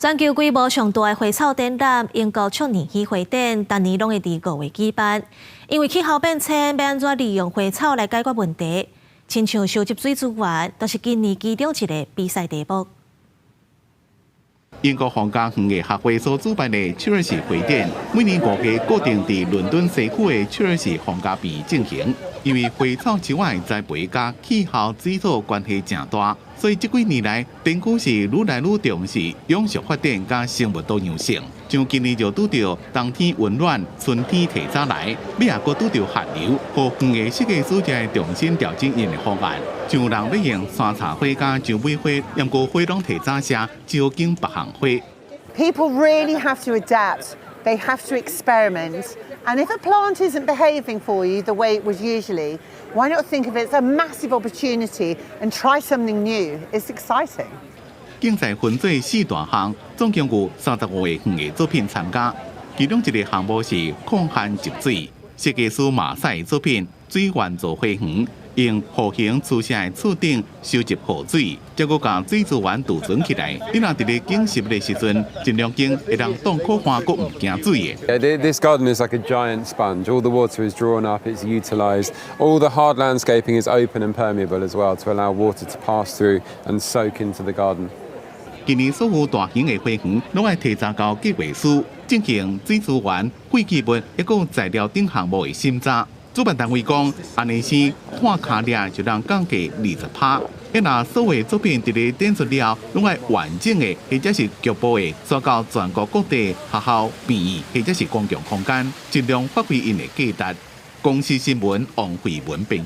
全球規模上大的花草展覽——英國卓爾禧花展，逐年攏會佇5月舉辦。因為氣候變遷，欲按怎利用花草來解決問題？親像收集水資源，就是今年其中一个比賽題目。英國皇家園藝學會所主辦的切爾西花展，每年5月固定佇倫敦西區的切爾西皇家園進行。因為花草樹仔的栽培佮氣候水土關係誠大，所以這幾年來，展區是愈來愈重視永續發展佮生物多樣性。像今年就拄著冬天溫暖，春天提早來，尾仔閣拄著寒流，予園藝設計師才會重新調整𪜶的方案。像有人欲用山茶花佮薔薇花，毋過花攏提早謝，只好揀別項花。 People really have to adapt. They have to experiment. And if a plant isn't behaving for you the way it was usually, why not think of it as a massive opportunity and try something new? It's exciting. 競賽分做四大項，總共有35個園藝作品參加。其中一个項目是抗旱集水，設計師馬賽作品水源造花園，用弧形粗細的厝頂收集雨水，再閣共水資源儲存起來。你若佇咧景濕的時陣，盡量揀會當擋苦旱，閣毋驚水的。 Yeah, this garden is like a giant sponge. All the water is drawn up, it's utilised. All the hard landscaping is open and permeable as well to allow water to pass through and soak into the garden. 今年所有大型的花園，攏愛提早交計劃書進行水資源、廢棄物抑閣材料等項目的審查。主辦單位講，按呢是碳跤掠就能降低20%。啊若所有作品佇咧展出了後，攏愛完整的或者是局部的，徙到全國各地學校、病院或者是公共空間，盡量發揮𪜶的價值。公視新聞王慧文編。